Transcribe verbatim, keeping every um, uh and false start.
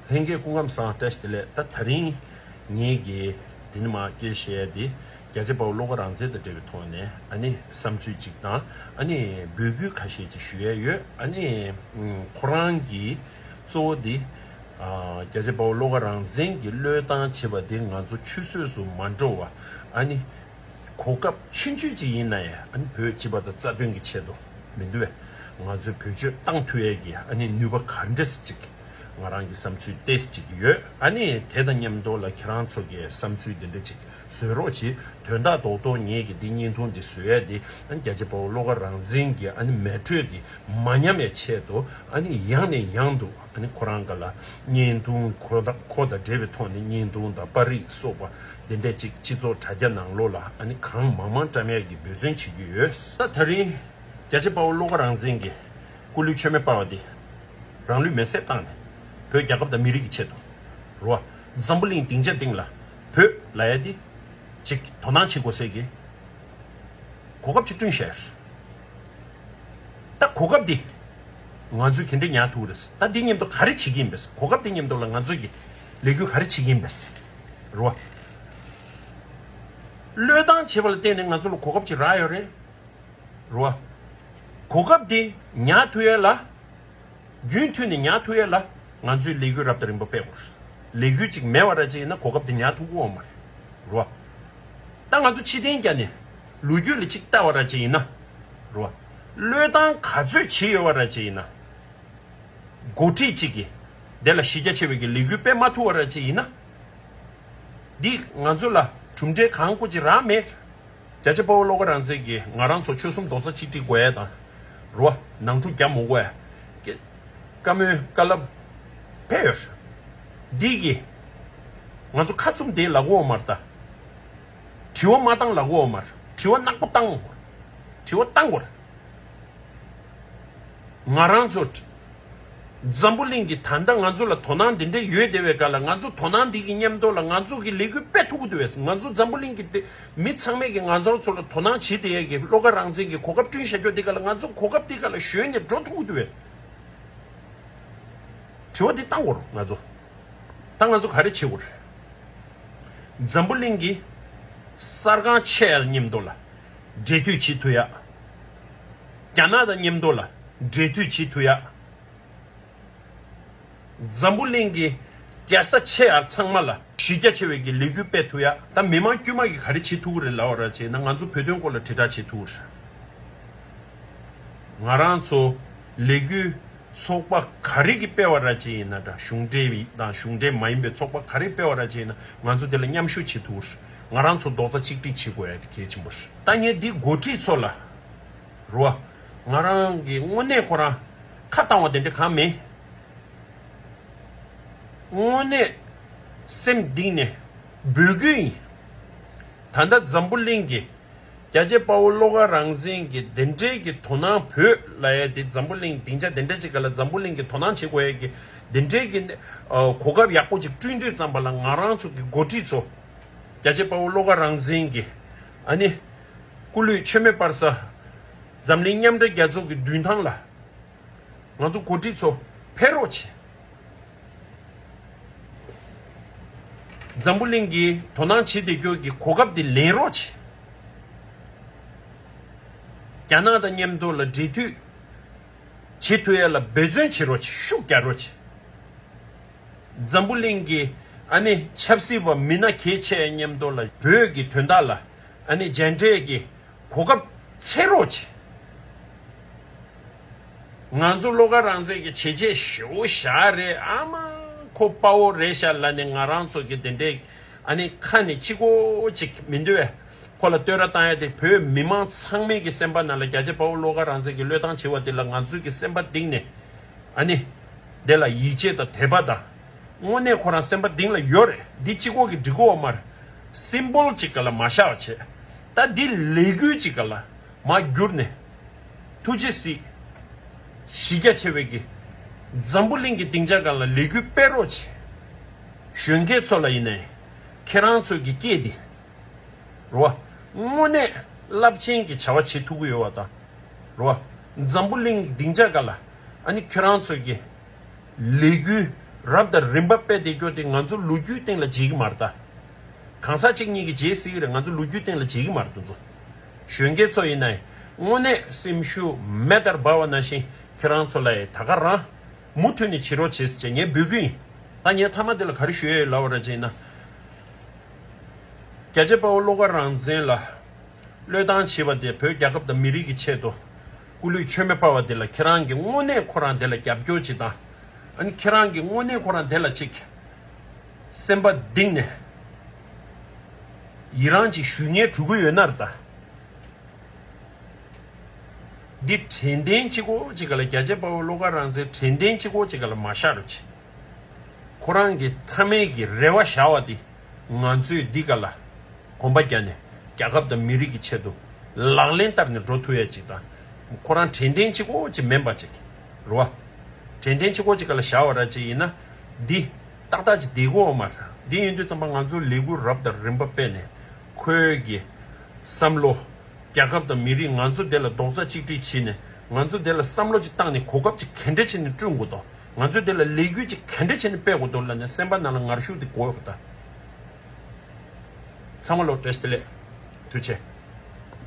ལྷན་རྒྱས་སྐུ་ཁམས་བཟང་། བཀྲ་ཤིས་བདེ་ལེགས། ད་ད་རིང་ངེད་ཀྱིས་དེ་ནི་མ་སྐད་བཤད་དེ་རྒྱ་ཆེ་དཔའ་བོ་བློ་དགའ་རང་བཙན་དང་འབྲེལ་བའི་ཐོག་ནས་ཨ་ནི་བསམ་ཚུལ་གཅིག་དང་ཨ་ནི་འབོད་སྐུལ་ཁ་ཤས་ཅིག་ཞུ་ཡས་ཡོད། ཨ་ནི་ཁོ་རང་གིས་གཙོ་བོ་དེ་རྒྱ་ཆེ་དཔའ་བོ་བློ་དགའ་རང་བཙན་གྱིས་བློས་བཏང་བྱས་པ་དེ་ང་ཚོ་ཆུད་ཟོས་སུ་མ་འགྲོ་བ་ཨ་ནི། གོ་སྐབས་ཆུང་ཆུང་ཅིག་ཡིན་ན་ཡང་ཨ་ནི་བོད་སྤྱི་པ་དང་རྩ་དོན་གྱི་ཆེད་དུ་མི་འདུག་བས། ང་ཚོས་བེད་སྤྱོད་བཏང་ཐུབ་ཡས་ཀྱི་ཨ་ནི་ནུས་པ་ག་འདྲས་ཅིག་ང་རང་གི་བསམ་ཚུལ་ཏོག་ཙམ་ཅིག་ཡོད། ཨ་ནི་དེ་དང་མཉམ་དུ་ལ་ཁྱེད་རང་ཚོ་གི་བསམ་ཚུལ་འདི་འདྲ་ཅིག་བཟོས་རོགས་གྱིས། དོན་དག་རྡོག་རྡོག་ངེད་ཀྱི་འདི་བརྙན་ཐུང་འདི་བཟོ་ཡས་འདི་ཨ་ནི་རྒྱ་ཆེ་དཔའ་བོ་བློ་དགའ་རང་བཙན་གྱི་ཨ་ནི་མེ་དྲོད་འདི་མ་ཉམས་ཡས་ཆེད་དུ་ཨ་ནི་ཡང་ནས་ཡང་དུ། ཨ་ནི་ཁོ་རང་ག་ལ་བརྙན་ཐུང་ཁོ་དང་ཁོ་དང་འབྲེལ་བའི་ཐོག་ནས་བརྙན་ཐུང་དང་པར་རིས་སོགས་པ་འདི་འདྲས་ཅིག་སྤྱི་ཚོགས་དྲ་རྒྱ་ནང་ལོགས་ལ་ཨ་ནི་གང་མང་མང་བཀྲམ་ཡག་གི་འབད་བརྩོན་བྱེད་ཀྱི་ཡོད། ད་ད་རིང་རྒྱ་ཆེ་དཔའ་བོ་བློ་དགའ་རང་བཙན་གྱི་སྐུ་ལུས་མཆོད་མེ་སྤར་བ་འདི་རང་ལུས་མེ་བསྲེགས་བཏང་ནས་བོད་རྒྱལ་ཁབ་དང་མི་རིགས་ཀྱི་ཆེད་དུ་རེད་བ། འཛམ་བུ་གླིང་སྡིངས་ཆ་སྟེང་ལ་བོད་ལབ་ཡ་འདི་ཅིག་དོ་སྣང་བྱེད་དགོས་ཟེར་གི་གོ་སྐབས་ཅིག་བསྐྲུན་བཞག་ཡོད། ད་གོ་སྐབས་འདི་ང་ཚོས་ག་འདྲ་ཉར་ཐུབ་རེད། ད་འདི་མཉམ་དུ་ག་རེ་བྱེད་ཀྱི་ཡིན་པས། གོ་སྐབས་འདི་མཉམ་དུ་ལ་ང་ཚོས་ཀྱི་ལས་འགུལ་ག་རེ་བྱེད་ཀྱི་ཡིན་པས། རེད་བ། བློས་བཏང་བྱས་པ་ལ་བརྟེན་ནས་ང་ཚོ་ལ་གོ་སྐབས་ཅིག་རག་ཡོད་རེད། རེད་བ། གོ་སྐབས་འདི་ཉར་ཐུབ་ཡས་ལ། རྒྱུན་མཐུད་ནས་ཉར་ཐུབ་ཡས་ལ་ང་ཚོས་ལས་འགུལ་རབ་དང་རིམ་པ་སྤེལ་དགོས། ལས་འགུལ་ཅིག་མེད་པ་ར་ཅིག་ཡིན་ན་གོ་སྐབས་དེ་ཉར་ཐུབ་ཀྱི་ཡོད་མ་རེད། རེད་བ། ད་ང་ཚོ་ཕྱི་རྟེན་རྒྱབ་ནས་ལོ་རྒྱུས་ལ་ཅིག་ལྟ་བ་ར་ཅིག་ཡིན་ན། རེད་བ། བློས་བཏང་ག་ཚོད་བྱས་ཡོད་པ་ར་ཅིག་ཡིན་ན། འགོ་ཁྲིད་ཅིག་གིས་དེ་ལ་གཞི་རྒྱ་ཆེ་བའི་གི་ལས་འགུལ་སྤེལ་མ་ཐུབ་པ་ར་ཅིག་ཡིན་ན། འདི་ང་ཚོ་ལ་གྲུབ་འབྲས་གང་དགོས་ཅིག་རག་མེད། རྒྱ་ཆེ་དཔའ་བོ་བློ་དགའ་རང་བཙན་གྱིས་ང་རང་ཚོ་ཆོལ་གསུམ་རྡོག་རྩ་གཅིག་སྒྲིལ་དགོས་ཡས་དང་། རེད་བ། ནང་འཁྲུག་རྒྱག་མི་དགོས་ཡས་ཀྱི་བཀའ་མོལ་བཀའ་སློབ་ཕེབས་ཡོད། འདི་གིས་ང་ཚོ་ཁ་བཙུམ་བསྡད་ལབ་ཀྱི་ཡོད་མ་རེད་ད། དྲི་བ་མ་བཏང་ལབ་ཀྱི་ཡོད་མ་རེད། དྲི་བ་ནག་པོ་བཏང་། དྲི་བ་བཏང་དགོས་རེད། ང་རང་ཚོ་འཛམ་བུ་གླིང་གི་ད་ལྟ་ང་ཚོ་ལ་དོ་སྣང་འདི་འདྲ་ཡོད་བསྡད་པའི་སྐབས་ལ་ང་ཚོ་དོ་སྣང་འདི་གི་མཉམ་དུ་ལ་ང་ཚོ་གི་ལས་འགུལ་སྤེལ་ཐུབ་ཀྱི་འདུག་བས། ང་ཚོ་འཛམ་བུ་གླིང་གི་དེ་མི་ཚང་མས་ཀྱི་ང་ཚོ་ཚོ་ལ་དོ་སྣང་བྱེད་བསྡད་ཡས་ཀྱི་བློ་དགའ་རང་བཙན་གྱི་གོ་སྐབས་བསྐྲུན་བཞག་རྒྱུ་འདི་ག་ལ་ང་ཚོ་གོ་སྐབས་འདི་ག་ལ་གཞོལ་ནས་འགྲོ་ཐུབ་ཀྱི་འདུག་བས། དྲི་བ་འདི་བཏང་དགོས་རེད་ང་ཚོ། ད་ང་ཚོ་ག་རེ་བྱེད་དགོས་རེད། འཛམ་བུ་གླིང་གི་གསར་ཁང་ཆེ་ཡ་མཉམ་དུ་ལ་འབྲེལ་མཐུད་བྱེད་ཐུབ་ཡ། རྒྱ་ནག་དང་མཉམ་དུ་ལ་འབྲེལ་མཐུད་བྱེད་ཐུབ་ཡ། འཛམ་བུ་གླིང་གི་རྒྱལ་ས་ཆེ་ཡ་ཚང་མ་ལ་གཞི་རྒྱ་ཆེ་བའི་གི་ལས་འགུལ་སྤེལ་ཐུབ་ཡ། ད་མི་མང་དཀྱུས་མ་གིས་ག་རེ་བྱེད་ཐུབ་ཀྱི་རེད་ལབ་པ་ར་བྱས་ན་ང་ཚོ་བོད་དོན་སྐོར་ལ་དྲིལ་བསྒྲགས་བྱེད་ཐུབ་ཀྱི་རེད། ང་རང་ཚོ་ལས་འགུལ་ཚོགས་པ་ག་རེ་གི་སྤེལ་བ་ར་ཅིག་ཡིན་ན་འདྲ། གཞུང་འབྲེལ་དང་གཞུང་འབྲེལ་མ་ཡིན་པའི་ཚོགས་པ་ག་རེ་སྤེལ་བ་ར་ཅིག་ཡིན་ན་ང་ཚོ་དེ་ལ་མཉམ་ཞུགས་བྱེད་ཐུབ། ང་རང་ཚོ་རྡོག་རྩ་གཅིག་སྒྲིལ་བྱེད་དགོས་ཡ་དེ་གལ་ཆེན་པོ་རེད། ད་ངས་འདི་འགོ་ཁྲིད་ཚོ་ལ་རེད་བ། ང་རང་གི་དངོས་གནས་ཁོ་རང་ཁ་བཏང་བ་དེ་འདྲ་གང་མེད། དངོས་གནས་སེམས་གཏིང་ནས་འབོད་སྐུལ་ཡིན། ད་ལྟ་འཛམ་བུ་གླིང་གི་རྒྱ་ཆེ་དཔའ་བོ་བློ་དགའ་རང་བཙན་གྱི་དེ་འདྲའི་གི་དོ་སྣང་བོད་ལ་ཡ་དེ་འཛམ་བུ་གླིང་སྡིངས་ཆ་དེ་འདྲ་ཅིག་ག་ལ་འཛམ་བུ་གླིང་གི་དོ་སྣང་བྱེད་དགོས་ཡ་གི་དེ་འདྲའི་གི་ཨ་གོ་སྐབས་ཡག་པོ་ཅིག་བསྐྲུན་དུས་ཙམ་པ་ལ་ང་རང་ཚོ་གི་འགོ་ཁྲིད་ཚོ་རྒྱ་ཆེ་དཔའ་བོ་བློ་དགའ་རང་བཙན་གྱི་ཨ་ནི་སྐུ་ལུས་མཆོད་མེ་སྤར་ས་འཛམ་གླིང་མཉམ་འབྲེལ་རྒྱལ་ཚོགས་ཀྱི་མདུན་ཐང་ལ་ང་ཚོ་འགོ་ཁྲིད་ཚོ་ཕེབས་རོགས་བྱེད། འཛམ་བུ་གླིང་གིས་དོ་སྣང་བྱེད་བསྡད་རྒྱུ་གི་གོ་སྐབས་འདི་ལེན་རོགས་བྱེད། རྒྱ་ནག་དང་མཉམ་དུ་ལ་འབྲེལ་མཐུད་བྱེད་ཐུབ་ཡ་ལ་འབད་བརྩོན་བྱེད་རོགས་བྱེད། ཤུགས་རྒྱག་རོགས་བྱེད། འཛམ་བུ་གླིང་གི་ཨ་ནི་ཆབ་སྲིད་པ་མི་སྣ་གལ་ཆེ་མཉམ་དུ་ལ་བོད་ཀྱི་དོན་དག་ལ་ཨ་ནི་མཇལ་འཕྲད་ཀྱི་གོ་སྐབས་འཚོལ་རོགས་བྱེད། ང་ཚོ་བློ་དགའ་རང་བཙན་གྱི་བྱས་རྗེས་ཞེ་པོ་བཞག་རེད། ཨ་མ་ཁོ་དཔའ་བོ་རེད་ཤག་ལབ་ནས་ང་རང་ཚོ་གི་དེ་འདྲའི་ཨ་ནི་ཁ་ནས་ཅི་གོ་ཅིག་མི་འདུག་བས། ཁོ་ལ་བསྟོད་ར་བཏང་ཡ་དེ་བོད་མི་མང་ཚང་མའི་གི་སེམས་པ་ནང་ལ་རྒྱ་ཆེ་དཔའ་བོ་བློ་དགའ་རང་བཙན་གྱི་བློས་བཏང་བྱས་པ་དེ་ལ་ང་ཚོའི་གི་སེམས་པ་གཏིང་ནས་ཨ་ནི་དེ་ལ་ཡིད་ཆེས་དང་དད་པ་དང་དངོས་གནས་ཁོ་རང་སེམས་པ་གཏིང་ལ་ཡོད་རེད། འདི་གཅིག་པོ་གི་འགྲིག་གོ་བ་མ་རེད། སིམ་བོལ་ཅིག་ག་ལ་མ་བཞག་པ་བྱས། ད་འདི་ལས་འགུལ་ཅིག་ག་ལ་མ་བསྒྱུར་ནས་ཐུགས་རྗེ་གཟིགས། གཞི་རྒྱ་ཆེ་བའི་གི་འཛམ་བུ་གླིང་གི་སྡིངས་ཆ་སྒང་ལ་ལས་འགུལ་སྤེལ་རོགས་བྱེད། གཞོན་སྐྱེས་ཚོ་ལ་ཡིན་ནའི་ཁྱེད་རང་ཚོའི་གི་སྐད་འདི་རེད་བ། དངོས་གནས་རླབས་ཆེན་གྱི་བྱ་བ་བྱེད་ཐུབ་ཀྱི་ཡོད་བ་དང་། རེད་བ། འཛམ་བུ་གླིང་སྡིངས་ཆ་སྒང་ལ་ཨ་ནི་ཁྱེད་རང་ཚོའི་གི་ལས་འགུལ་ རབ་དང་རིམ་པ་སྤེལ་བསྡད་རྒྱུ་དེ་ང་ཚོ་ལོ་རྒྱུས་སྟེང་ལ་བརྗེད་ཀྱི་མ་རེད་ད། གང་ཟག་གཅིག་གཉིས་ཀྱིས་བརྗེད་སྲིད་ཀྱི་རེད། ང་ཚོ་ལོ་རྒྱུས་སྟེང་ལ་བརྗེད་ཀྱི་མ་རེད་དེ་ཚོ། གཞོན་སྐྱེས་ཚོ་ཡིན་ན་དངོས་གནས་སེམས་ཤུགས་མེ་ལྟར་འབར་བ་ནང་བཞིན་ཁྱེད་རང་ཚོ་ལ་ད་ག་རང་མུ་མཐུད་ནས་བྱེད་རོགས་བྱེད་ཟེར་བྱས་ངས་འབོད་སྐུལ་ཡིན། ད་ངས་མཐའ་མ་འདི་ལ་ག་རེ་ཞུ་ཡས་ཡོད་ལབ་པ་ར་བྱས་ན། རྒྱལ་གཅེས་དཔའ་བོ་བློ་དགའ་རང་བཙན་ལ་བློས་བཏང་བྱས་པ་དེ་བོད་རྒྱལ་ཁབ་དང་མི་རིགས་ཀྱི་ཆེད་དུ་སྐུ་ལུས་མཆོད་མེ་སྤར་བ་དེ་ལ་ཁྱེད་རང་གིས་དངོས་གནས་ཁོ་རང་དེ་ལ་རྒྱབ་སྐྱོར་བྱེད་དང་། ཨ་ནི་ཁྱེད་རང་གིས་དངོས་གནས་ཁོ་རང་དེ་ལ་ཅིག་སེམས་པ་གཏིང་ནས་ཡི་རང་ཅིག་ཞུ་སྙན་སྒྲུབ་ཀྱི་ཡོད་ན་རེད་ད། འདི་དྲན་རྟེན་གཅིག་པོ་གཅིག་ག་ལ། རྒྱལ་གཅེས་དཔའ་བོ་བློ་དགའ་རང་བཙན་དྲན་རྟེན་གཅིག་པོ་གཅིག་ག་ལ་མ་བཞག་རོགས་གྱིས། ཁོ་རང་གི་མཐའ་མའི་གི་རེ་བ་བཞག་པ་འདི་ང་ཚོས་འདི་ག་ལ་གོམ་པ་རྒྱག་ནས་རྒྱལ་ཁབ་དང་མི་རིགས་ཀྱི་ཆེད་དུ་ལག་ལེན་བསྟར་ནས་འགྲོ་ཐུབ་ཡ་གཅིག་དང་། ཁོ་རང་དྲན་རྟེན་གཅིག་པོ་གཅིག་མིན་པ་གཅིག་རེད་བ། དྲན་རྟེན་གཅིག་པོ་གཅིག་ག་ལ་བཞག་པ་ར་གཅིག་ཡིན་ན་འདི་ཏག་ཏག་ཅིག་བསྡད་ཀྱི་ཡོད་མ་རེད། འདི་ཡིན་དུས་ཙམ་པ་ང་ཚོ་ལས་འགུལ་རབ་དང་རིམ་པ་སྤེལ་ནས་ཁོའི་གི་བསམ་བློ། རྒྱལ་ཁབ་དང་མི་རིགས་ང་ཚོ་དེ་ལ་རྡོག་རྩ་གཅིག་སྒྲིལ་བྱས་ནས་ང་ཚོ་དེ་ལ་བསམ་བློ་ཅིག་བཏང་ནས་གོ་སྐབས་ཅིག་ག་འདྲ་བྱས་ནས་བསྐྲུན་དགོས་འདུག་ང་ཚོ་དེ་ལ་ལས་འགུལ་ཅིག་ག་འདྲ་བྱས་ནས་སྤེལ་དགོས་འདུག་ལབ་ནས་སེམས་པ་ནང་ལ་ངར་ཤུགས་དེ་དགོས་ཡོད་པ་ད། ཚང་མ་ལོ་བཀྲ་ཤིས་བདེ་ལེགས། ཐུགས་རྗེ་ཆེ།